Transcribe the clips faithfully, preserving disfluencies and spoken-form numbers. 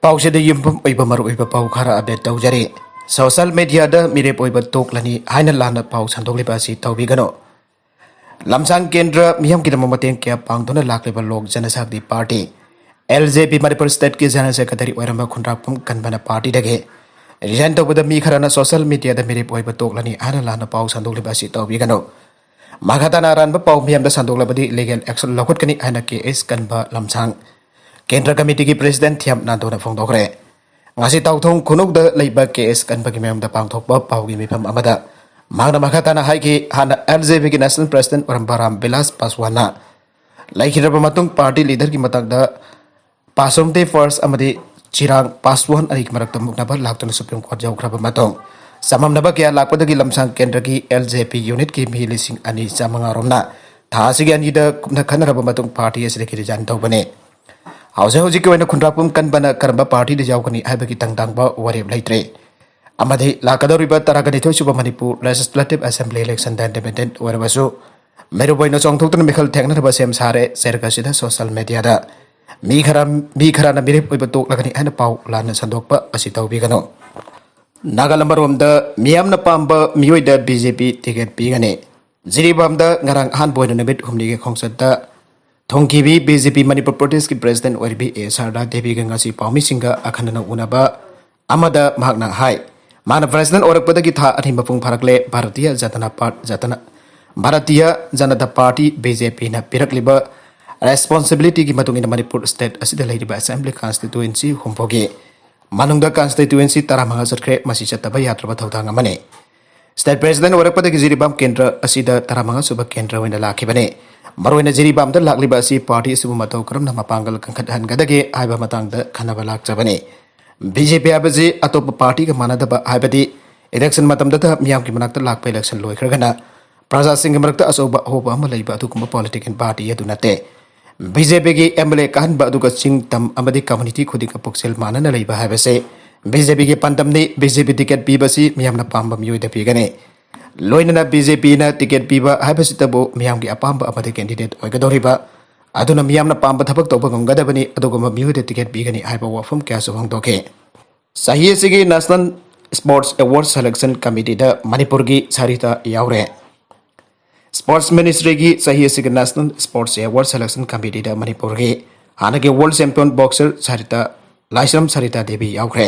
ꯄꯥꯎꯁꯤꯗ ꯌꯨꯝꯐꯝ ꯑꯣꯏꯕ ꯃꯔꯨꯑꯣꯏꯕ ꯄꯥꯎ ꯈꯔ ꯑꯞꯗꯦꯠ ꯇꯧꯖꯔꯤ꯫ ꯁꯣꯁꯤꯌꯦꯜ ꯃꯤꯗꯤꯌꯥꯗ ꯃꯤꯔꯦꯞ ꯑꯣꯏꯕ ꯇꯣꯛꯂꯅꯤ ꯍꯥꯏꯅ ꯂꯥꯟꯅ ꯄꯥꯎ ꯁꯟꯗꯣꯛꯂꯤꯕ ꯑꯁꯤ ꯇꯧꯕꯤꯒꯅꯨ꯫ ꯂꯝꯁꯥꯡ ꯀꯦꯟꯗ꯭ꯔ ꯃꯤꯌꯥꯝꯒꯤꯗꯃꯛ ꯃꯇꯦꯡ ꯀꯌꯥ ꯄꯥꯡꯗꯨꯅ ꯂꯥꯛꯂꯤꯕ ꯂꯣꯛ ꯖꯅꯁꯛꯇꯤ ꯄꯥꯔꯇꯤ, ꯑꯦꯜ ꯖꯦ ꯄꯤ, ꯃꯅꯤꯄꯨꯔ ꯁ꯭ꯇꯦꯠꯀꯤ ꯖꯦꯅꯔꯦꯜ ꯁꯦꯀ꯭ꯔꯦꯇꯔꯤ ꯑꯣꯏꯔꯝꯕ ꯈꯨꯟꯗ꯭ꯔꯥꯛꯄꯝ ꯀꯟꯕꯅ ꯄꯥꯔꯇꯤꯗꯒꯤ ꯔꯤꯖꯥꯏꯟ ꯇꯧꯕꯗ ꯃꯤ ꯈꯔꯅ ꯁꯣꯁꯤꯌꯦꯜ ꯃꯤꯗꯤꯌꯥꯗ ꯃꯤꯔꯦꯞ ꯑꯣꯏꯕ ꯇꯣꯛꯂꯅꯤ ꯍꯥꯏꯅ ꯂꯥꯟꯅ ꯄꯥꯎ ꯁꯟꯗꯣꯛꯂꯤꯕ ꯑꯁꯤ ꯇꯧꯕꯤꯒꯅꯨ꯫ ꯃꯈꯥ ꯇꯥꯅ ꯑꯔꯥꯟꯕ ꯄꯥꯎ ꯃꯤꯌꯥꯝꯗ ꯁꯟꯗꯣꯛꯂꯕꯗꯤ ꯂꯤꯒꯦꯜ ꯑꯦꯛꯁꯟ ꯂꯧꯈꯠꯀꯅꯤ ꯍꯥꯏꯅ ꯀꯦ ꯑꯦꯁ ꯀꯟꯕ ꯂꯝꯁꯥꯡ ꯀꯦꯟꯗ꯭ꯔ ꯀꯃꯤꯇꯤꯒꯤ ꯄ꯭ꯔꯦꯁꯤꯗꯦꯟꯠ ꯊꯤꯌꯥꯝ ꯅꯥꯟꯗꯣꯅ ꯐꯣꯡꯗꯣꯛꯈ꯭ꯔꯦ꯫ ꯉꯁꯤ ꯇꯥꯎꯊꯣꯡ ꯈꯨꯅꯧꯗ ꯂꯩꯕ ꯀꯦ ꯑꯦꯁ ꯀꯟꯕꯒꯤ ꯃꯌꯨꯝꯗ ꯄꯥꯡꯊꯣꯛꯄ ꯄꯥꯎꯒꯤ ꯃꯤꯐꯝ ꯑꯃꯗ ꯃꯍꯥꯛꯅ ꯃꯈꯥ ꯇꯥꯅ ꯍꯥꯏꯈꯤ, ꯍꯥꯟꯅ ꯑꯦꯜ ꯖꯦ ꯄꯤꯒꯤ ꯅꯦꯁꯅꯦꯜ ꯄ꯭ꯔꯦꯁꯤꯗꯦꯟꯠ ꯑꯣꯏꯔꯝꯕ ꯔꯥꯝ ꯕꯤꯂꯥꯁ ꯄꯥꯁꯋꯥꯟꯅ ꯂꯩꯈꯤꯗ꯭ꯔꯕ ꯃꯇꯨꯡ ꯄꯥꯔꯇꯤ ꯂꯤꯗꯔꯒꯤ ꯃꯇꯥꯡꯗ ꯄꯥꯁꯣꯝꯗꯦ ꯐꯥꯔꯁ ꯑꯃꯗꯤ ꯆꯤꯔꯥꯡ ꯄꯥꯁꯋꯥꯟ ꯑꯅꯤꯒꯤ ꯃꯔꯛꯇ ꯃꯨꯛꯅꯕ ꯂꯥꯛꯇꯨꯅ ꯁꯨꯄ꯭ꯔꯤꯝ ꯀꯣꯔꯠ ꯌꯧꯈ꯭ꯔꯕ ꯃꯇꯨꯡ ꯆꯃꯝꯅꯕ ꯀꯌꯥ ꯂꯥꯛꯄꯗꯒꯤ ꯂꯝꯁꯥꯡ ꯀꯦꯟꯗ꯭ꯔꯒꯤ ꯑꯦꯜ ꯖꯦ ꯄꯤ ꯌꯨꯅꯤꯠꯀꯤ ꯃꯤ ꯂꯤꯁꯤꯡ ꯑꯅꯤ ꯆꯥꯃꯉꯥ ꯔꯣꯝꯅ ꯊꯥ ꯑꯁꯤꯒꯤ ꯑꯅꯤꯗ ꯀꯨꯞꯅ ꯈꯟꯅꯔꯕ ꯃꯇꯨꯡ ꯄꯥꯔꯇꯤ ꯑꯁꯤꯗꯒꯤ ꯔꯤꯖꯥꯏꯟ ꯇꯧꯕꯅꯤ꯫ ꯍꯧꯖꯤꯛ ꯍꯧꯖꯤꯛꯀꯤ ꯑꯣꯏꯅ ꯈꯨꯟꯗ꯭ꯔꯥꯛꯄꯝ ꯀꯟꯕꯅ ꯀꯔꯝꯕ ꯄꯥꯔꯇꯤꯗ ꯌꯥꯎꯒꯅꯤ ꯍꯥꯏꯕꯒꯤ ꯇꯪ ꯇꯥꯡꯕ ꯋꯥꯔꯦꯞ ꯂꯩꯇ꯭ꯔꯤ꯫ ꯑꯃꯗꯤ ꯂꯥꯛꯀꯗꯧꯔꯤꯕ ꯇꯔꯥꯒ ꯅꯤꯊꯣꯏ ꯁꯨꯕ ꯃꯅꯤꯄꯨꯔ ꯂꯦꯖꯤꯁꯂꯦꯇꯤꯚ ꯑꯦꯁꯦꯝꯕ꯭ꯂꯤ ꯏꯂꯦꯛꯁꯟꯗ ꯏꯟꯗꯤꯄꯦꯟꯗꯦꯟꯠ ꯑꯣꯏꯔꯕꯁꯨ ꯃꯤꯔꯨꯞ ꯑꯣꯏꯅ ꯆꯣꯡꯊꯣꯛꯇꯨꯅ ꯃꯤꯈꯜ ꯊꯦꯡꯅꯅꯕ ꯁꯦꯝ ꯁꯥꯔꯦ꯫ ꯆꯩꯔꯛ ꯑꯁꯤꯗ ꯁꯣꯁꯤꯌꯦꯜ ꯃꯤꯗꯤꯌꯥꯗ ꯃꯤ ꯈꯔ, ꯃꯤ ꯈꯔꯅ ꯃꯤꯔꯦꯞ ꯑꯣꯏꯕ ꯇꯣꯛꯂꯒꯅꯤ ꯍꯥꯏꯅ ꯄꯥꯎ ꯂꯥꯟꯅ ꯁꯟꯗꯣꯛꯄ ꯑꯁꯤ ꯇꯧꯕꯤꯒꯅꯨ꯫ ꯅꯥꯒꯥꯂꯦꯟ ꯑꯃꯔꯣꯝꯗ ꯃꯤꯌꯥꯝꯅ ꯄꯥꯝꯕ ꯃꯤꯑꯣꯏꯗ ꯕꯤ ꯖꯦ ꯄꯤ ꯇꯤꯀꯦꯠ ꯄꯤꯒꯅꯤ꯫ ꯖꯤꯔꯤꯕꯥꯝꯗ ꯉꯔꯥꯡ ꯑꯍꯥꯟꯕ ꯑꯣꯏꯅ ꯅꯨꯃꯤꯠ ꯍꯨꯝꯅꯤꯒꯤ ꯈꯣꯡꯆꯠꯇ ꯊꯨꯡꯈꯤꯕꯤ ꯕꯤ ꯖꯦ ꯄꯤ ꯃꯅꯤꯄꯨꯔ ꯄ꯭ꯔꯗꯦꯁꯀꯤ ꯄ꯭ꯔꯦꯁꯤꯗꯦꯟꯠ ꯑꯣꯏꯔꯤꯕꯤ ꯑꯦ ꯁꯥꯔꯗꯥ ꯗꯦꯕꯤꯒ ꯉꯁꯤ ꯄꯥꯎꯃꯤꯁꯤꯡꯒ ꯑꯈꯟꯅꯅ ꯎꯅꯕ ꯑꯃꯗ ꯃꯍꯥꯛꯅ ꯍꯥꯏ, ꯃꯥꯅ ꯄ꯭ꯔꯦꯁꯤꯗꯦꯟꯠ ꯑꯣꯏꯔꯛꯄꯗꯒꯤ ꯊꯥ ꯑꯅꯤ ꯃꯄꯨꯡ ꯐꯥꯔꯛꯂꯦ꯫ ꯚꯥꯔꯇꯤꯌ ꯖꯅꯇꯥ ꯄꯥꯔ-, ꯖꯇꯅ-, Bharatiya Janata party, B J ꯄꯤꯅ ꯄꯤꯔꯛꯂꯤꯕ ꯔꯦꯁꯄꯣꯟꯁꯤꯕꯤꯂꯤꯇꯤꯒꯤ ꯃꯇꯨꯡ ꯏꯟꯅ ꯃꯅꯤꯄꯨꯔ ꯁ꯭ꯇꯦꯠ ꯑꯁꯤꯗ ꯂꯩꯔꯤꯕ ꯑꯦꯁꯦꯝꯕ꯭ꯂꯤ ꯀꯟꯁꯇꯤꯇ꯭ꯋꯦꯟꯁꯤ ꯍꯨꯝꯐꯨꯒꯤ ꯃꯅꯨꯡꯗ ꯀꯟꯁꯇꯤꯇ꯭ꯋꯦꯟꯁꯤ ꯇꯔꯥꯃꯉꯥ ꯆꯠꯈ꯭ꯔꯦ꯫ ꯃꯁꯤ ꯆꯠꯇꯕ ꯌꯥꯗ꯭ꯔꯕ ꯊꯧꯗꯥꯡ ꯑꯃꯅꯤ꯫ ꯁ꯭ꯇꯦꯠ ꯄ꯭ꯔꯦꯁꯤꯗꯦꯟꯠ ꯑꯣꯏꯔꯛꯄꯗꯒꯤ ꯖꯤꯔꯤꯕꯥꯝ ꯀꯦꯟꯗ꯭ꯔ ꯑꯁꯤꯗ ꯇꯔꯥꯃꯉꯥ ꯁꯨꯕ ꯀꯦꯟꯗ꯭ꯔ ꯑꯣꯏꯅ ꯂꯥꯛꯈꯤꯕꯅꯤ꯫ ꯃꯔꯨꯑꯣꯏꯅ ꯖꯤꯔꯤꯕꯥꯝꯗ ꯂꯥꯛꯂꯤꯕ ꯑꯁꯤ ꯄꯥꯔꯇꯤ ꯑꯁꯤꯕꯨ ꯃꯇꯧ ꯀꯔꯝꯅ ꯃꯄꯥꯡꯒꯜ ꯀꯟꯈꯠꯍꯟꯒꯗꯒꯦ ꯍꯥꯏꯕ ꯃꯇꯥꯡꯗ ꯈꯟꯅꯕ ꯂꯥꯛꯆꯕꯅꯤ꯫ ꯕꯤ ꯖꯦ ꯄꯤ ꯍꯥꯏꯕꯁꯤ ꯑꯇꯣꯞꯄ ꯄꯥꯔꯇꯤꯒ ꯃꯥꯟꯅꯗꯕ, ꯍꯥꯏꯕꯗꯤ ꯏꯂꯦꯛꯁꯟ ꯃꯇꯝꯗꯇ ꯃꯤꯌꯥꯝꯒꯤ ꯃꯅꯥꯛꯇ ꯂꯥꯛꯄ, ꯏꯂꯦꯛꯁꯟ ꯂꯣꯏꯈ꯭ꯔꯒꯅ ꯄ꯭ꯔꯖꯥꯁꯤꯡꯒꯤ ꯃꯔꯛꯇ ꯑꯆꯧꯕ ꯑꯍꯣꯕ ꯑꯃ ꯂꯩꯕ ꯑꯗꯨꯒꯨꯝꯕ ꯄꯣꯂꯤꯇꯤꯀꯦꯜ ꯄꯥꯔꯇꯤ ꯑꯗꯨ ꯅꯠꯇꯦ꯫ ꯕꯤ ꯖꯦ ꯄꯤꯒꯤ ꯑꯦꯝ ꯑꯦꯜ ꯑꯦ ꯀꯥꯍꯟꯕ ꯑꯗꯨꯒ ꯆꯤꯡ, ꯇꯝ ꯑꯃꯗꯤ ꯀꯝꯃ꯭ꯌꯨꯅꯤꯇꯤ ꯈꯨꯗꯤꯡꯒ ꯄꯨꯛꯆꯦꯜ ꯃꯥꯟꯅꯅ ꯂꯩꯕ ꯍꯥꯏꯕꯁꯤ ꯕꯤ ꯖꯦ ꯄꯤꯒꯤ ꯄꯥꯟꯗꯝꯅꯤ꯫ ꯕꯤ ꯖꯦ ꯄꯤ ꯇꯤꯀꯦꯠ ꯄꯤꯕꯁꯤ ꯃꯤꯌꯥꯝꯅ ꯄꯥꯝꯕ ꯃꯤꯑꯣꯏꯗ ꯄꯤꯒꯅꯤ꯫ ꯂꯣꯏꯅꯅ ꯕꯤ ꯖꯦ ꯄꯤꯅ ꯇꯤꯀꯦꯠ ꯄꯤꯕ ꯍꯥꯏꯕꯁꯤꯇꯕꯨ ꯃꯤꯌꯥꯝꯒꯤ ꯑꯄꯥꯝꯕ ꯑꯃꯗꯤ ꯀꯦꯟꯗꯤꯗꯦꯠ ꯑꯣꯏꯒꯗꯧꯔꯤꯕ ꯑꯗꯨꯅ ꯃꯤꯌꯥꯝꯅ ꯄꯥꯝꯕ ꯊꯕꯛ ꯇꯧꯕ ꯉꯝꯒꯗꯕꯅꯤ, ꯑꯗꯨꯒꯨꯝꯕ ꯃꯤꯑꯣꯏꯗ ꯇꯤꯀꯦꯠ ꯄꯤꯒꯅꯤ ꯍꯥꯏꯕ ꯋꯥꯐꯝ ꯀꯌꯥꯁꯨ ꯐꯣꯡꯗꯣꯛꯈꯤ꯫ ꯆꯍꯤ ꯑꯁꯤꯒꯤ National Sports Award Selection Committeeꯗ ꯃꯅꯤꯄꯨꯔꯒꯤ ꯁꯔꯤꯇꯥ ꯌꯥꯎꯔꯦ꯫ Sports Ministryꯒꯤ ꯆꯍꯤ ꯑꯁꯤꯒꯤ National Sports Award Selection Committeeꯗ ꯃꯅꯤꯄꯨꯔꯒꯤ ꯍꯥꯟꯅꯒꯤ world champion boxer ꯁꯔꯤꯇꯥ, ꯂꯥꯏꯁ꯭ꯔꯝ ꯁꯔꯤꯇꯥ ꯗꯦꯕꯤ ꯌꯥꯎꯈ꯭ꯔꯦ꯫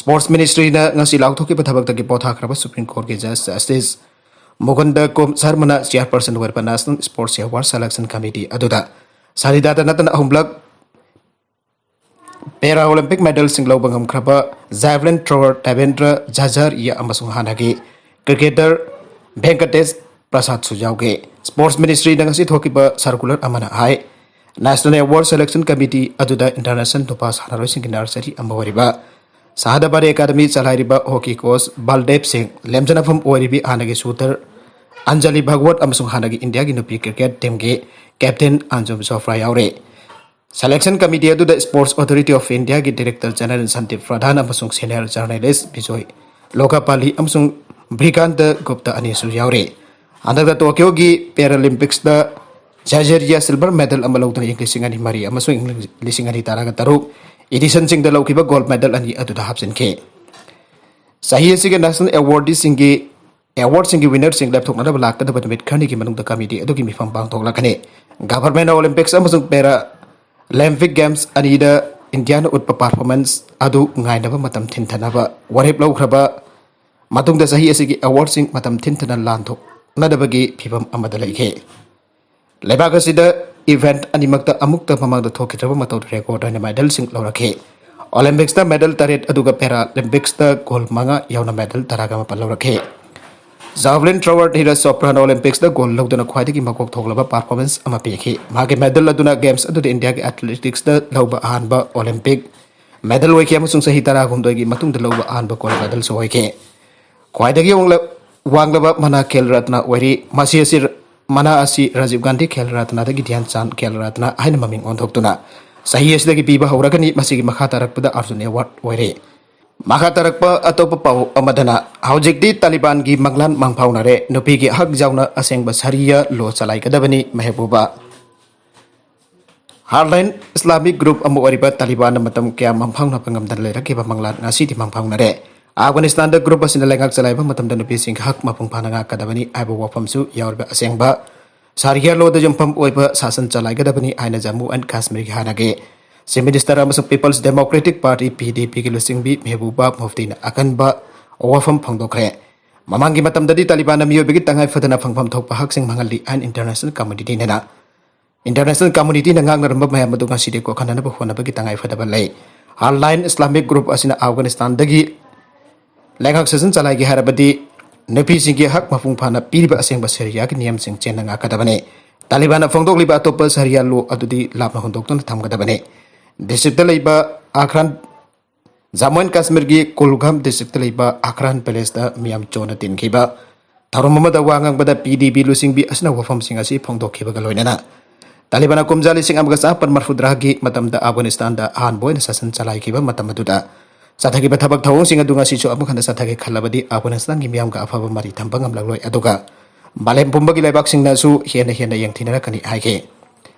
Sports Ministryꯅ ꯉꯁꯤ ꯂꯥꯎꯊꯣꯛꯈꯤꯕ ꯊꯕꯛꯇꯒꯤ ꯄꯣꯊꯥꯈ꯭ꯔꯕ Supreme Courtꯀꯤ Judge Justice ꯃꯨꯀꯨꯟꯗ ꯀꯨꯝ ꯁꯔꯃꯅ chairperson ꯑꯣꯏꯔꯕ National Sports Award Selection Committee ꯑꯗꯨꯗ ꯁꯔꯤꯇꯥꯗ ꯅꯠꯇꯅ ꯑꯍꯨꯝꯂꯛ Paralympic medalꯁꯤꯡ ꯂꯧꯕ ꯉꯝꯈ꯭ꯔꯕ javelin thrower ꯗꯦꯕꯦꯟꯗ꯭ꯔ ꯖꯥꯖꯥꯔꯤꯌꯥ ꯑꯃꯁꯨꯡ ꯍꯥꯟꯅꯒꯤ cricketer ꯚꯦꯡꯀꯇꯦꯁ ꯄ꯭ꯔꯁꯥꯗꯁꯨ ꯌꯥꯎꯈꯤ꯫ Sports Ministryꯅ ꯉꯁꯤ ꯊꯣꯛꯈꯤꯕ circular ꯑꯃꯅ ꯍꯥꯏ, National Award Selection Committee ꯑꯗꯨꯗ international ꯅꯨꯄꯥ ꯁꯥꯟꯅꯔꯣꯏꯁꯤꯡꯒꯤ nursery ꯑꯃ ꯑꯣꯏꯔꯤꯕ ꯁꯍꯥꯗꯥꯕꯥꯗꯤ Academy ꯆꯂꯥꯏꯔꯤꯕ hockey coach ꯕꯜꯗꯦꯕ ꯁꯤꯡ, ꯂꯦꯝꯖꯅꯐꯝ ꯑꯣꯏꯔꯤꯕꯤ ꯍꯥꯟꯅꯒꯤ shooter ꯑꯟꯖꯂꯤ ꯚꯒꯋꯠ ꯑꯃꯁꯨꯡ ꯍꯥꯟꯅꯒꯤ ꯏꯟꯗꯤꯌꯥꯒꯤ ꯅꯨꯄꯤ cricket teamꯒꯤ captain ꯑꯟꯖꯨꯝ ꯖꯣꯐ꯭ꯔꯥ ꯌꯥꯎꯔꯤ꯫ Selection Committee ꯑꯗꯨꯗ Sports Authority of Indiaꯒꯤ Director General Sandeep ꯄ꯭ꯔꯙꯥꯟ ꯑꯃꯁꯨꯡ senior journalist ꯕꯤꯖꯣꯏ ꯂꯣꯀꯥꯄꯥꯂꯤ ꯑꯃꯁꯨꯡ ꯕ꯭ꯔꯤꯀꯥꯟꯇ ꯒꯨꯞꯇ ꯑꯅꯤꯁꯨ ꯌꯥꯎꯔꯤ꯫ ꯍꯟꯗꯛꯇ Tokyoꯒꯤ Paralympicsꯇ ꯖꯥꯖꯔꯤꯌꯥ silver medal ꯑꯃ ꯂꯧꯗꯨꯅ ꯏꯪ ꯂꯤꯁꯤꯡ ꯑꯅꯤ ꯃꯔꯤ ꯑꯃꯁꯨꯡ ꯏꯪ ꯂꯤꯁꯤꯡ ꯑꯅꯤ ꯇꯔꯥꯒ ꯇꯔꯨꯛ editionꯁꯤꯡꯗ ꯂꯧꯈꯤꯕ gold medal ꯑꯅꯤ ꯑꯗꯨꯗ ꯍꯥꯞꯆꯤꯟꯈꯤ꯫ ꯆꯍꯤ ꯑꯁꯤꯒꯤ National Awardꯁꯤꯡꯒꯤ awardꯁꯤꯡꯒꯤ winnerꯁꯤꯡ ꯂꯦꯞꯊꯣꯛꯅꯅꯕ ꯂꯥꯛꯀꯗꯕ ꯅꯨꯃꯤꯠ ꯈꯔꯅꯤꯒꯤ ꯃꯅꯨꯡꯗ committee ꯑꯗꯨꯒꯤ ꯃꯤꯐꯝ ꯄꯥꯡꯊꯣꯛꯂꯛꯀꯅꯤ꯫ Government Olympics ꯑꯃꯁꯨꯡ Paralympic Games ꯑꯅꯤꯗ ꯏꯟꯗꯤꯌꯥꯅ ꯎꯠꯄ performance ꯑꯗꯨ ꯉꯥꯏꯅꯕ ꯃꯇꯝ ꯊꯤꯟꯊꯅꯕ ꯋꯥꯔꯦꯞ ꯂꯧꯈ꯭ꯔꯕ ꯃꯇꯨꯡꯗ ꯆꯍꯤ ꯑꯁꯤꯒꯤ awardꯁꯤꯡ ꯃꯇꯝ ꯊꯤꯟꯊꯅ ꯂꯥꯟꯊꯣꯛꯅꯗꯕꯒꯤ ꯐꯤꯚꯝ ꯑꯃꯗ ꯂꯩꯈꯤ꯫ ꯂꯩꯕꯥꯛ ꯑꯁꯤꯗ event ꯑꯅꯤꯃꯛꯇ ꯑꯃꯨꯛꯇ ꯃꯃꯥꯡꯗ ꯊꯣꯛꯈꯤꯗ꯭ꯔꯕ ꯃꯇꯧꯗ record ꯑꯣꯏꯅ medalꯁꯤꯡ ꯂꯧꯔꯛꯈꯤ꯫ Olympicsꯇ medal ꯇꯔꯦꯠ ꯑꯗꯨꯒ Paralympicsꯇ gold ꯃꯉꯥ ꯌꯥꯎꯅ medal ꯇꯔꯥꯒ ꯃꯥꯄꯟ ꯂꯧꯔꯛꯈꯤ꯫ Javelin thrower ꯙꯤꯔꯖ ꯆꯣꯄ꯭ꯔꯥꯅ Olympicsꯇ gold ꯂꯧꯗꯨꯅ ꯈ꯭ꯋꯥꯏꯗꯒꯤ ꯃꯀꯣꯛ ꯊꯣꯡꯂꯕ performance ꯑꯃ ꯄꯤꯈꯤ꯫ ꯃꯍꯥꯛꯀꯤ medal ꯑꯗꯨꯅ games ꯑꯗꯨꯗ ꯏꯟꯗꯤꯌꯥꯒꯤ athleticsꯇ ꯂꯧꯕ ꯑꯍꯥꯟꯕ Olympic medal ꯑꯣꯏꯈꯤ ꯑꯃꯁꯨꯡ ꯆꯍꯤ ꯇꯔꯥꯍꯨꯝꯗꯣꯏꯒꯤ ꯃꯇꯨꯡꯗ ꯂꯧꯕ ꯑꯍꯥꯟꯕ gold medalꯁꯨ ꯑꯣꯏꯈꯤ꯫ ꯈ꯭ꯋꯥꯏꯗꯒꯤ ꯋꯥꯡꯂ-, ꯋꯥꯡꯂꯕ ꯃꯅꯥ ꯈꯦꯜ ꯔꯠꯅ ꯑꯣꯏꯔꯤ꯫ ꯃꯁꯤ ꯑꯁꯤ, ꯃꯅꯥ ꯑꯁꯤ ꯔꯥꯖꯤꯕ ꯒꯥꯟꯙꯤ ꯈꯦꯜ ꯔꯠꯅꯗꯒꯤ ꯙ꯭ꯌꯥꯟ ꯆꯥꯟꯗ ꯈꯦꯜ ꯔꯠꯅ ꯍꯥꯏꯅ ꯃꯃꯤꯡ ꯑꯣꯟꯊꯣꯛꯇꯨꯅ ꯆꯍꯤ ꯑꯁꯤꯗꯒꯤ ꯄꯤꯕ ꯍꯧꯔꯒꯅꯤ꯫ ꯃꯁꯤꯒꯤ ꯃꯈꯥ ꯇꯥꯔꯛꯄꯗ ꯑꯔꯖꯨꯟ award ꯑꯣꯏꯔꯦ꯫ ꯃꯈꯥ ꯇꯥꯔꯛꯄ ꯑꯇꯣꯞꯄ ꯄꯥꯎ ꯑꯃꯗꯅ, ꯍꯧꯖꯤꯛꯇꯤ ꯇꯥꯂꯤꯕꯥꯟꯒꯤ ꯃꯪꯂꯥꯟ ꯃꯪꯐꯥꯎꯅꯔꯦ, ꯅꯨꯄꯤꯒꯤ ꯍꯛ ꯌꯥꯎꯅ ꯑꯁꯦꯡꯕ Sariya law ꯆꯂꯥꯏꯒꯗꯕꯅꯤ, ꯃꯦꯍꯕꯨꯕꯥ꯫ Hardline Islamic group ꯑꯃ ꯑꯣꯏꯔꯤꯕ ꯇꯥꯂꯤꯕꯥꯟꯅ ꯃꯇꯝ ꯀꯌꯥ ꯃꯪꯐꯥꯎꯅꯕ ꯉꯝꯗꯅ ꯂꯩꯔꯛꯈꯤꯕ ꯃꯪꯂꯥꯟ ꯉꯁꯤꯗꯤ ꯃꯪꯐꯥꯎꯅꯔꯦ꯫ ꯑꯐꯒꯥꯅꯤꯁꯇꯥꯟꯗ group ꯑꯁꯤꯅ ꯂꯩꯉꯥꯛ ꯆꯂꯥꯏꯕ ꯃꯇꯝꯗ ꯅꯨꯄꯤꯁꯤꯡꯒꯤ ꯍꯛ ꯃꯄꯨꯡ ꯐꯥꯅ ꯉꯥꯛꯀꯗꯕꯅꯤ ꯍꯥꯏꯕ ꯋꯥꯐꯝꯁꯨ ꯌꯥꯎꯔꯤꯕ ꯑꯁꯦꯡꯕ ꯁꯥꯔꯤꯌꯥ ꯂꯣꯗ ꯌꯨꯝꯐꯝ ꯑꯣꯏꯕ ꯁꯥꯁꯟ ꯆꯂꯥꯏꯒꯗꯕꯅꯤ ꯍꯥꯏꯅ ꯖꯝꯃꯨ ꯑꯦꯟ ꯀꯥꯁꯃꯤꯔꯒꯤ ꯍꯥꯟꯅꯒꯤ Chief Minister ꯑꯃꯁꯨꯡ People's Democratic Party, P D P ꯒꯤ ꯂꯨꯆꯤꯡꯕꯤ ꯃꯦꯍꯕꯨꯕꯥ ꯃꯨꯐꯇꯤꯅ ꯑꯀꯟꯕ ꯋꯥꯐꯝ ꯐꯣꯡꯗꯣꯛꯈ꯭ꯔꯦ꯫ ꯃꯃꯥꯡꯒꯤ ꯃꯇꯝꯗꯗꯤ ꯇꯥꯂꯤꯕꯥꯟꯅ ꯃꯤꯑꯣꯏꯕꯒꯤ ꯇꯉꯥꯏ ꯐꯗꯅ ꯐꯪꯐꯝ ꯊꯣꯛꯄ ꯍꯛꯁꯤꯡ ꯃꯥꯡꯍꯜꯂꯤ ꯍꯥꯏꯅ international communityꯅ international communityꯅ ꯉꯥꯡꯅꯔꯝꯕ ꯃꯌꯥꯝ ꯑꯗꯨ ꯉꯁꯤꯗꯤ ꯀꯣꯛꯍꯟꯅꯅꯕ ꯍꯣꯠꯅꯕꯒꯤ ꯇꯉꯥꯏ ꯐꯗꯕ ꯂꯩ꯫ Hardline Islamic group ꯑꯁꯤꯅ ꯑꯐꯒꯥꯅꯤꯁꯇꯥꯟꯗꯒꯤ ꯂꯩꯉꯥꯛ ꯁꯥꯖꯟ ꯆꯂꯥꯏꯒꯦ ꯍꯥꯏꯔꯕꯗꯤ ꯅꯨꯄꯤꯁꯤꯡꯒꯤ ꯍꯛ ꯃꯄꯨꯡ ꯐꯥꯅ ꯄꯤꯔꯤꯕ ꯑꯁꯦꯡꯕ ꯁꯔꯤꯌꯥꯒꯤ ꯅꯤꯌꯝꯁꯤꯡ ꯆꯦꯟꯅ ꯉꯥꯛꯀꯗꯕꯅꯤ꯫ ꯇꯥꯂꯤꯕꯥꯟꯅ ꯐꯣꯡꯗꯣꯛꯂꯤꯕ ꯑꯇꯣꯞꯄ ꯁꯔꯤꯌꯥ law ꯑꯗꯨꯗꯤ ꯂꯥꯞꯅ ꯍꯨꯟꯗꯣꯛꯇꯨꯅ ꯊꯝꯒꯗꯕꯅꯤ꯫ Districtꯇ ꯂꯩꯕ ꯑꯈ꯭ꯔꯥꯟ, ꯖꯝꯃꯨ ꯑꯦꯟ ꯀꯥꯁꯃꯤꯔꯒꯤ ꯀꯨꯜꯒꯥꯝ districtꯇ ꯂꯩꯕ ꯑꯈ꯭ꯔꯥꯟ palaceꯇ ꯃꯤꯌꯥꯝ ꯆꯣꯟꯅ ꯇꯤꯟꯈꯤꯕ ꯊꯧꯔꯝ ꯑꯃꯗ ꯋꯥ ꯉꯥꯡꯕꯗ P D P ꯂꯨꯆꯤꯡꯕꯤ ꯑꯁꯤꯅ ꯋꯥꯐꯝꯁꯤꯡ ꯑꯁꯤ ꯐꯣꯡꯗꯣꯛꯈꯤꯕꯒ ꯂꯣꯏꯅꯅ ꯇꯥꯂꯤꯕꯥꯟꯅ ꯀꯨꯝꯖꯥ ꯂꯤꯁꯤꯡ ꯑꯃꯒ ꯆꯥꯃꯥꯄꯟ ꯃꯔꯐꯨꯇꯔꯥꯒꯤ ꯃꯇꯝꯗ ꯑꯐꯒꯥꯅꯤꯁꯇꯥꯟꯗ ꯑꯍꯥꯟꯕ ꯑꯣꯏꯅ ꯁꯥꯁꯟ ꯆꯂꯥꯏꯈꯤꯕ ꯃꯇꯝ ꯑꯗꯨꯗ ꯆꯠꯊꯈꯤꯕ ꯊꯕꯛ ꯊꯧꯑꯣꯡꯁꯤꯡ ꯑꯗꯨ ꯉꯁꯤꯁꯨ ꯑꯃꯨꯛ ꯍꯟꯅ ꯆꯠꯊꯒꯦ ꯈꯜꯂꯕꯗꯤ ꯑꯐꯒꯥꯅꯤꯁꯇꯥꯟꯒꯤ ꯃꯤꯌꯥꯝꯒ ꯑꯐꯕ ꯃꯔꯤ ꯊꯝꯕ ꯉꯝꯂꯛꯂꯣꯏ, ꯑꯗꯨꯒ ꯃꯥꯂꯦꯝ ꯄꯨꯝꯕꯒꯤ ꯂꯩꯕꯥꯛꯁꯤꯡꯅꯁꯨ ꯍꯦꯟꯅ ꯍꯦꯟꯅ ꯌꯦꯡꯊꯤꯅꯔꯛꯀꯅꯤ ꯍꯥꯏꯈꯤ꯫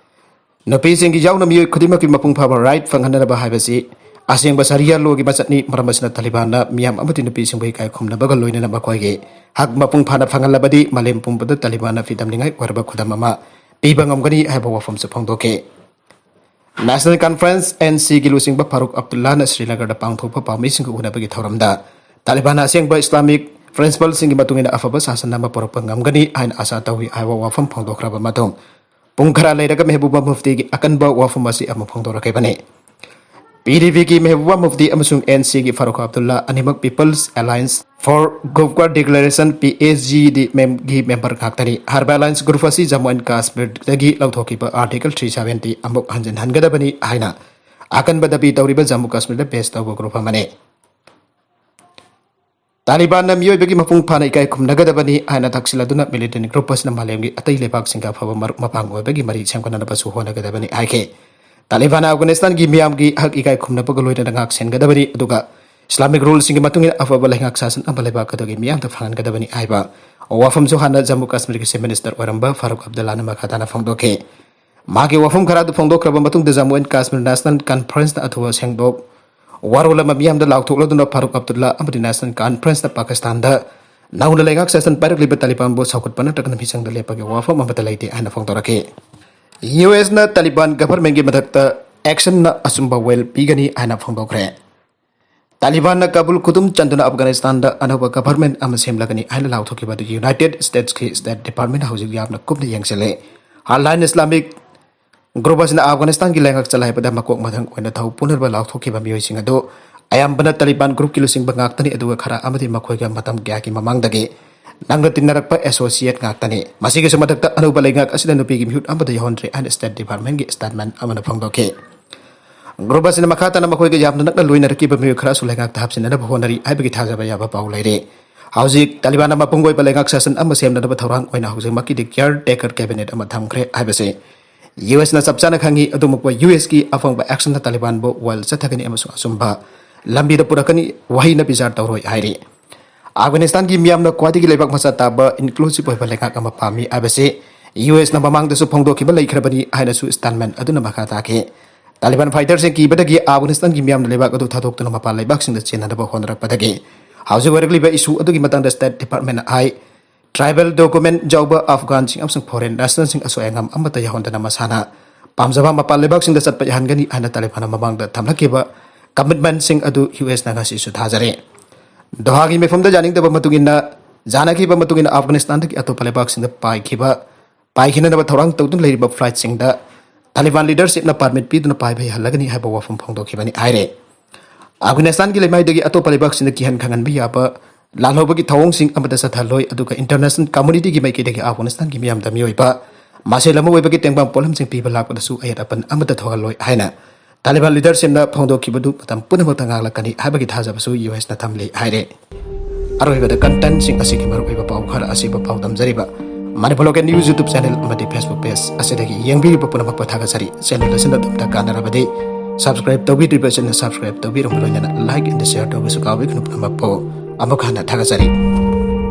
ꯅꯨꯄꯤꯁꯤꯡꯒꯤ ꯌꯥꯎꯅ ꯃꯤꯑꯣꯏ ꯈꯨꯗꯤꯡꯃꯛꯀꯤ ꯃꯄꯨꯡ ꯐꯥꯕ right ꯐꯪꯍꯟꯅꯕ ꯍꯥꯏꯕꯁꯤ ꯑꯁꯦꯡꯕ ꯁꯔꯤꯌꯥ lawꯒꯤ ꯃꯆꯠꯅꯤ꯫ ꯃꯔꯝ ꯑꯁꯤꯅ ꯇꯥꯂꯤꯕꯥꯟꯅ ꯃꯤꯌꯥꯝ ꯑꯃꯗꯤ ꯅꯨꯄꯤꯁꯤꯡꯕꯨ ꯏꯀꯥꯏ ꯈꯨꯝꯅꯕꯒ ꯂꯣꯏꯅꯅ ꯃꯈꯣꯏꯒꯤ ꯍꯛ ꯃꯄꯨꯡ ꯐꯥꯅ ꯐꯪꯍꯜꯂꯕꯗꯤ ꯃꯥꯂꯦꯝ ꯄꯨꯝꯕꯗ ꯇꯥꯂꯤꯕꯥꯟꯅ ꯐꯤꯗꯝꯅꯤꯡꯉꯥꯏ ꯑꯣꯏꯔꯕ ꯈꯨꯗꯝ ꯑꯃ ꯄꯤꯕ ꯉꯝꯒꯅꯤ ꯍꯥꯏꯕ ꯋꯥꯐꯝꯁꯨ ꯐꯣꯡꯗꯣꯛꯈꯤ꯫ National Conference, N Cꯒꯤ ꯂꯨꯆꯤꯡꯕ ꯐꯥꯔꯨꯛ ꯑꯕꯗꯨꯜꯂꯥꯅ ꯁ꯭ꯔꯤꯅꯒꯔꯗ ꯄꯥꯡꯊꯣꯛꯄ ꯄꯥꯝꯕꯩꯁꯤꯡꯒ ꯎꯅꯕꯒꯤ ꯊꯧꯔꯝꯗ ꯇꯥꯂꯤꯕꯥꯟꯅ ꯑꯁꯦꯡꯕ Islamic principleꯁꯤꯡꯒꯤ ꯃꯇꯨꯡ ꯏꯟꯅ ꯑꯐꯕ ꯁꯥꯁꯟ ꯑꯃ ꯄꯨꯔꯛꯄ ꯉꯝꯒꯅꯤ ꯍꯥꯏꯅ ꯑꯥꯁꯥ ꯇꯧꯏ ꯍꯥꯏꯕ ꯋꯥꯐꯝ ꯐꯣꯡꯗꯣꯛꯈ꯭ꯔꯕ ꯃꯇꯨꯡ, ꯄꯨꯡ ꯈꯔ ꯂꯩꯔꯒ ꯃꯦꯍꯕꯨꯕꯥ ꯃꯨꯐꯇꯤꯒꯤ ꯑꯀꯟꯕ ꯋꯥꯐꯝ ꯑꯁꯤ ꯑꯃꯨꯛ ꯐꯣꯡꯗꯣꯔꯛꯈꯤꯕꯅꯤ꯫ P D Pꯒꯤ ꯃꯦꯍꯕꯨꯕꯥ ꯃꯨꯐꯇꯤ ꯑꯃꯁꯨꯡ N Cꯒꯤ ꯐꯥꯔꯨꯛ ꯑꯕꯗꯨꯜꯂꯥ ꯑꯅꯤꯃꯛ People's Alliance for Gofkar Declaration, P A G D ꯒꯤ member ꯉꯥꯛꯇꯅꯤ꯫ ꯍꯥꯏꯔꯤꯕ alliance group ꯑꯁꯤ ꯖꯝꯃꯨ ꯑꯦꯟ ꯀꯥꯁꯃꯤꯔꯗꯒꯤ ꯂꯧꯊꯣꯛꯈꯤꯕ Article three seventy ꯑꯃꯨꯛ ꯍꯟꯖꯤꯟꯍꯟꯒꯗꯕꯅꯤ ꯍꯥꯏꯅ ꯑꯀꯟꯕ ꯗꯥꯕꯤ ꯇꯧꯔꯤꯕ ꯖꯝꯃꯨ ꯀꯥꯁꯃꯤꯔꯗ base ꯇꯧꯕ group ꯑꯃꯅꯤ꯫ ꯇꯥꯂꯤꯕꯥꯟꯅ ꯃꯤꯑꯣꯏꯕꯒꯤ ꯃꯄꯨꯡ ꯐꯥꯅ ꯏꯀꯥꯏ ꯈꯨꯝꯅꯒꯗꯕꯅꯤ ꯍꯥꯏꯅ ꯇꯛꯁꯤꯜꯂꯗꯨꯅ militant group ꯑꯁꯤꯅ ꯃꯥꯂꯦꯝꯒꯤ ꯑꯇꯩ ꯂꯩꯕꯥꯛꯁꯤꯡꯒ ꯑꯐꯕ ꯃꯔꯨꯞ ꯃꯄꯥꯡ ꯑꯣꯏꯕꯒꯤ ꯃꯔꯤ ꯁꯦꯝꯒꯠꯅꯅꯕꯁꯨ ꯍꯣꯠꯅꯒꯗꯕꯅꯤ ꯍꯥꯏꯈꯤ꯫ ꯇꯥꯂꯤꯕꯥꯟꯅ ꯑꯐꯒꯥꯅꯤꯁꯇꯥꯟꯒꯤ ꯃꯤꯌꯥꯝꯒꯤ ꯍꯛ ꯏꯀꯥꯏ ꯈꯨꯝꯅꯕꯒ ꯂꯣꯏꯅꯅ ꯉꯥꯛ ꯁꯦꯟꯒꯗꯕꯅꯤ, ꯑꯗꯨꯒ Islamic ruleꯁꯤꯡꯒꯤ ꯃꯇꯨꯡ ꯏꯟꯅ ꯑꯐꯕ ꯂꯩꯉꯥꯛ ꯁꯥꯁꯟ ꯑꯃ ꯂꯩꯕꯥꯛ ꯑꯗꯨꯒꯤ ꯃꯤꯌꯥꯝꯗ ꯐꯪꯍꯟꯒꯗꯕꯅꯤ ꯍꯥꯏꯕ ꯋꯥꯐꯝꯁꯨ ꯍꯥꯟꯅ ꯖꯝꯃꯨ ꯀꯥꯁꯃꯤꯔꯒꯤ Chief Minister ꯑꯣꯏꯔꯝꯕ ꯐꯥꯔꯨꯛ ꯑꯕꯗꯨꯜꯂꯥꯅ ꯃꯈꯥ ꯇꯥꯅ ꯐꯣꯡꯗꯣꯛꯈꯤ꯫ ꯃꯍꯥꯛꯀꯤ ꯋꯥꯐꯝ ꯈꯔ ꯑꯗꯨ ꯐꯣꯡꯗꯣꯛꯈ꯭ꯔꯕ ꯃꯇꯨꯡꯗ Jammu and Kashmir National Conference ꯅ ꯑꯊꯨꯕ ꯁꯦꯡꯗꯣꯛ ꯋꯥꯔꯣꯜ ꯑꯃ ꯃꯤꯌꯥꯝꯗ ꯂꯥꯎꯊꯣꯛꯂꯗꯨꯅ Farooq Abdullah ꯑꯃꯗꯤ National Conference ꯅ ꯄꯥꯀꯤꯁꯇꯥꯟꯗ ꯅꯧꯅ ꯂꯩꯉꯥꯛ ꯁꯥꯁꯟ ꯄꯥꯏꯔꯛꯂꯤꯕ ꯇꯥꯂꯤꯕꯥꯟꯕꯨ ꯁꯧꯒꯠꯄ ꯅꯠꯇ꯭ꯔꯒ ꯃꯤꯆꯪꯗ ꯂꯦꯞꯄꯒꯤ ꯋꯥꯐꯝ ꯑꯃꯠꯇ ꯂꯩꯇꯦ ꯍꯥꯏꯅ ꯐꯣꯡꯗꯣꯔꯛꯈꯤ꯫ ꯌꯨ ꯑꯦꯁꯅ ꯇꯥꯂꯤꯕꯥꯟ ꯒꯚꯔꯟꯃꯦꯟꯠꯀꯤ ꯃꯊꯛꯇ action ꯅ ꯑꯆꯨꯝꯕ ꯋꯦꯜ ꯄꯤꯒꯅꯤ ꯍꯥꯏꯅ ꯐꯣꯡꯗꯣꯛꯈ꯭ꯔꯦ꯫ ꯇꯥꯂꯤꯕꯥꯟꯅ ꯀꯥꯕꯨꯜ ꯈꯨꯗꯨꯝ ꯆꯟꯗꯨꯅ ꯑꯐꯒꯥꯅꯤꯁꯇꯥꯟꯗ ꯑꯅꯧꯕ ꯒꯚꯔꯟꯃꯦꯟꯠ ꯑꯃ ꯁꯦꯝꯂꯒꯅꯤ ꯍꯥꯏꯅ ꯂꯥꯎꯊꯣꯛꯈꯤꯕ ꯑꯗꯨ ꯌꯨꯅꯥꯏꯇꯦꯗ ꯁ꯭ꯇꯦꯠꯁꯀꯤ ꯁ꯭ꯇꯦꯠ ꯗꯤꯄꯥꯔꯠꯃꯦꯟꯠꯅ ꯍꯧꯖꯤꯛ ꯌꯥꯝꯅ ꯀꯨꯞꯅ ꯌꯦꯡꯁꯤꯜꯂꯤ꯫ Hardline Islamic group ꯑꯁꯤꯅ ꯑꯐꯒꯥꯅꯤꯁꯇꯥꯟꯒꯤ ꯂꯩꯉꯥꯛ ꯆꯂꯥꯏꯕꯗ ꯃꯀꯣꯛ ꯃꯊꯪ ꯑꯣꯏꯅ ꯊꯧ ꯄꯨꯅꯅꯕ ꯂꯥꯎꯊꯣꯛꯈꯤꯕ ꯃꯤꯑꯣꯏꯁꯤꯡ ꯑꯗꯨ ꯑꯌꯥꯝꯕꯅ ꯇꯥꯂꯤꯕꯥꯟ group ꯀꯤ ꯂꯨꯆꯤꯡꯕ ꯉꯥꯛꯇꯅꯤ, ꯑꯗꯨꯒ ꯈꯔ ꯑꯃꯗꯤ ꯃꯈꯣꯏꯒ ꯃꯇꯝ ꯀꯌꯥꯒꯤ ꯃꯃꯥꯡꯗꯒꯤ ꯅꯛꯅ ꯇꯤꯟꯅꯔꯛꯄ associate ꯉꯥꯛꯇꯅꯤ꯫ ꯃꯁꯤꯒꯤꯁꯨ ꯃꯊꯛꯇ, ꯑꯅꯧꯕ ꯂꯩꯉꯥꯛ ꯑꯁꯤꯗ ꯅꯨꯄꯤꯒꯤ ꯃꯤꯍꯨꯠ ꯑꯃꯠꯇ ꯌꯥꯎꯍꯟꯗ꯭ꯔꯦ ꯍꯥꯏꯅ ꯁ꯭ꯇꯦꯠ ꯗꯤꯄꯥꯔꯠꯃꯦꯟꯠꯀꯤ statement ꯑꯃꯅ ꯐꯣꯡꯗꯣꯛꯈꯤ꯫ Group ꯑꯁꯤꯅ ꯃꯈꯥ ꯇꯥꯅ ꯃꯈꯣꯏꯒ ꯌꯥꯝꯅ ꯅꯛꯅ ꯂꯣꯏꯅꯔꯛꯈꯤꯕ ꯃꯤꯑꯣꯏ ꯈꯔꯁꯨ ꯂꯩꯉꯥꯛꯇ ꯍꯥꯞꯆꯤꯟꯅꯅꯕ ꯍꯣꯠꯅꯔꯤ ꯍꯥꯏꯕꯒꯤ ꯊꯥꯖꯕ ꯌꯥꯕ ꯄꯥꯎ ꯂꯩꯔꯤ꯫ ꯍꯧꯖꯤꯛ ꯇꯥꯂꯤꯕꯥꯟꯅ ꯃꯄꯨꯡ ꯑꯣꯏꯕ ꯂꯩꯉꯥꯛ ꯁꯥꯁꯟ ꯑꯃ ꯁꯦꯝꯅꯅꯕ ꯊꯧꯔꯥꯡ ꯑꯣꯏꯅ ꯍꯧꯖꯤꯛꯃꯛꯀꯤꯗꯤ caretaker cabinet ꯑꯃ ꯊꯝꯈ꯭ꯔꯦ ꯍꯥꯏꯕꯁꯤ ꯌꯨ ꯑꯦꯁꯅ ꯆꯞ ꯆꯥꯅ ꯈꯪꯏ꯫ ꯑꯗꯨꯃꯛꯄ ꯌꯨ ꯑꯦꯁꯀꯤ ꯑꯐꯪꯕ action ꯅ ꯇꯥꯂꯤꯕꯥꯟꯕꯨ ꯋꯥꯌꯦꯜ ꯆꯠꯊꯒꯅꯤ ꯑꯃꯁꯨꯡ ꯑꯆꯨꯝꯕ ꯂꯝꯕꯤꯗ ꯄꯨꯔꯛꯀꯅꯤ, ꯋꯥꯍꯩꯅ ꯕꯤꯆꯥꯔ ꯇꯧꯔꯣꯏ ꯍꯥꯏꯔꯤ꯫ ꯑꯐꯒꯥꯅꯤꯁꯇꯥꯟꯒꯤ ꯃꯤꯌꯥꯝꯅ ꯈ꯭ꯋꯥꯏꯗꯒꯤ ꯂꯩꯕꯥꯛ ꯃꯆꯥ ꯇꯥꯕ inclusive ꯑꯣꯏꯕ ꯂꯩꯉꯥꯛ ꯑꯃ ꯄꯥꯝꯃꯤ ꯍꯥꯏꯕꯁꯤ ꯌꯨ ꯑꯦꯁꯅ ꯃꯃꯥꯡꯗꯁꯨ ꯐꯣꯡꯗꯣꯛꯈꯤꯕ ꯂꯩꯈ꯭ꯔꯕꯅꯤ ꯍꯥꯏꯅꯁꯨ statement ꯑꯗꯨꯅ ꯃꯈꯥ ꯇꯥꯈꯤ꯫ ꯇꯥꯂꯤꯕꯥꯟ fighter ꯁꯤꯡ ꯀꯤꯕꯗꯒꯤ ꯑꯐꯒꯥꯅꯤꯁꯇꯥꯟꯒꯤ ꯃꯤꯌꯥꯝꯅ ꯂꯩꯕꯥꯛ ꯑꯗꯨ ꯊꯥꯗꯣꯛꯇꯨꯅ ꯃꯄꯥꯟ ꯂꯩꯕꯥꯛꯁꯤꯡꯗ ꯆꯦꯟꯅꯅꯕ ꯍꯣꯠꯅꯔꯛꯄꯗꯒꯤ ꯍꯧꯖꯤꯛ ꯑꯣꯏꯔꯛꯂꯤꯕ issue ꯑꯗꯨꯒꯤ ꯃꯇꯥꯡꯗ ꯁ꯭ꯇꯦꯠ ꯗꯤꯄꯥꯔꯠꯃꯦꯟꯠꯅ ꯍꯥꯏ, tribal document ꯌꯥꯎꯕ ꯑꯐꯒꯥꯟꯁꯤꯡ ꯑꯃꯁꯨꯡ foreign national ꯁꯤꯡ ꯑꯁꯣꯏ ꯑꯉꯥꯝ ꯑꯃꯠꯇ ꯌꯥꯎꯍꯟꯗꯅ ꯃꯁꯥꯅ ꯄꯥꯝꯖꯕ ꯃꯄꯥꯟ ꯂꯩꯕꯥꯛꯁꯤꯡꯗ ꯆꯠꯄ ꯌꯥꯍꯟꯒꯅꯤ ꯍꯥꯏꯅ ꯇꯥꯂꯤꯕꯥꯟꯅ ꯃꯃꯥꯡꯗ ꯊꯝꯂꯛꯈꯤꯕ commitment ꯁꯤꯡ ꯑꯗꯨ ꯌꯨ ꯑꯦꯁꯅ ꯉꯁꯤꯁꯨ ꯊꯥꯖꯔꯤ꯫ ꯗꯣꯍꯥꯒꯤ ꯃꯤꯐꯝꯗ ꯌꯥꯅꯤꯡꯗꯕ ꯃꯇꯨꯡ ꯏꯟꯅ, ꯌꯥꯅꯈꯤꯕ ꯃꯇꯨꯡ ꯏꯟꯅ ꯑꯐꯒꯥꯅꯤꯁꯇꯥꯟꯗꯒꯤ ꯑꯇꯣꯞꯄ ꯂꯩꯕꯥꯛꯁꯤꯡꯗ ꯄꯥꯏꯈꯤꯕ, ꯄꯥꯏꯈꯤꯅꯅꯕ ꯊꯧꯔꯥꯡ ꯇꯧꯗꯨꯅ ꯂꯩꯔꯤꯕ flight ꯁꯤꯡꯗ ꯇꯥꯂꯤꯕꯥꯟ leadership ꯅ permit ꯄꯤꯗꯨꯅ ꯄꯥꯏꯕ ꯌꯥꯍꯜꯂꯒꯅꯤ ꯍꯥꯏꯕ ꯋꯥꯐꯝ ꯐꯣꯡꯗꯣꯛꯈꯤꯕꯅꯤ ꯍꯥꯏꯔꯦ꯫ ꯑꯐꯒꯥꯅꯤꯁꯇꯥꯟꯒꯤ ꯂꯩꯃꯥꯏꯗꯒꯤ ꯑꯇꯣꯞꯄ ꯂꯩꯕꯥꯛꯁꯤꯡꯗ ꯀꯤꯍꯟ ꯈꯪꯍꯟꯕ ꯌꯥꯕ ꯂꯥꯜꯍꯧꯕꯒꯤ ꯊꯧꯑꯣꯡꯁꯤꯡ ꯑꯃꯠꯇ ꯆꯠꯊꯍꯜꯂꯣꯏ, ꯑꯗꯨꯒ international community ꯒꯤ ꯃꯥꯏꯀꯩꯗꯒꯤ ꯑꯐꯒꯥꯅꯤꯁꯇꯥꯟꯒꯤ ꯃꯤꯌꯥꯝꯗ ꯃꯤꯑꯣꯏꯕ ꯃꯁꯦꯜ ꯑꯃ ꯑꯣꯏꯕꯒꯤ ꯇꯦꯡꯕꯥꯡ ꯄꯣꯠꯂꯝꯁꯤꯡ ꯄꯤꯕ ꯂꯥꯛꯄꯗꯁꯨ ꯑꯌꯦꯠ ꯑꯄꯟ ꯑꯃꯠꯇ ꯊꯣꯛꯍꯜꯂꯣꯏ ꯍꯥꯏꯅ ꯇꯥꯂꯤꯕꯥꯟ leadership ꯅ ꯐꯣꯡꯗꯣꯛꯈꯤꯕꯗꯨ ꯃꯇꯝ ꯄꯨꯝꯅꯃꯛꯇ ꯉꯥꯛꯂꯛꯀꯅꯤ ꯍꯥꯏꯕꯒꯤ ꯊꯥꯖꯕꯁꯨ ꯌꯨ ꯑꯦꯁꯅ ꯊꯝꯂꯤ ꯍꯥꯏꯔꯦ꯫ ꯑꯔꯣꯏꯕꯗ content ꯁꯤꯡ ꯑꯁꯤꯒꯤ ꯃꯔꯨꯑꯣꯏꯕ ꯄꯥꯎ ꯈꯔ ꯑꯁꯤꯕꯨ ꯄꯥꯎꯗꯝꯖꯔꯤꯕ Manipur Local News YouTube channel ꯑꯃꯗꯤ Facebook page ꯑꯁꯤꯗꯒꯤ ꯌꯦꯡꯕꯤꯔꯤꯕ ꯄꯨꯝꯅꯃꯛꯄꯨ ꯊꯥꯒꯠꯆꯔꯤ꯫ Channel ꯑꯁꯤꯅ ꯑꯗꯣꯝꯗ ꯀꯥꯟꯅꯔꯕꯗꯤ subscribe ꯇꯧꯕꯤꯗ꯭ꯔꯤꯕꯁꯤꯡꯅ subscribe ꯇꯧꯕꯤꯔꯝꯕ ꯂꯣꯏꯅꯅ like and share ꯇꯧꯕꯁꯨ ꯀꯥꯎꯕꯤꯒꯅꯨ꯫ ꯄꯨꯝꯅꯃꯛꯄꯨ ꯑꯃꯨꯛ ꯍꯟꯅ ꯊꯥꯒꯠꯆꯔꯤ꯫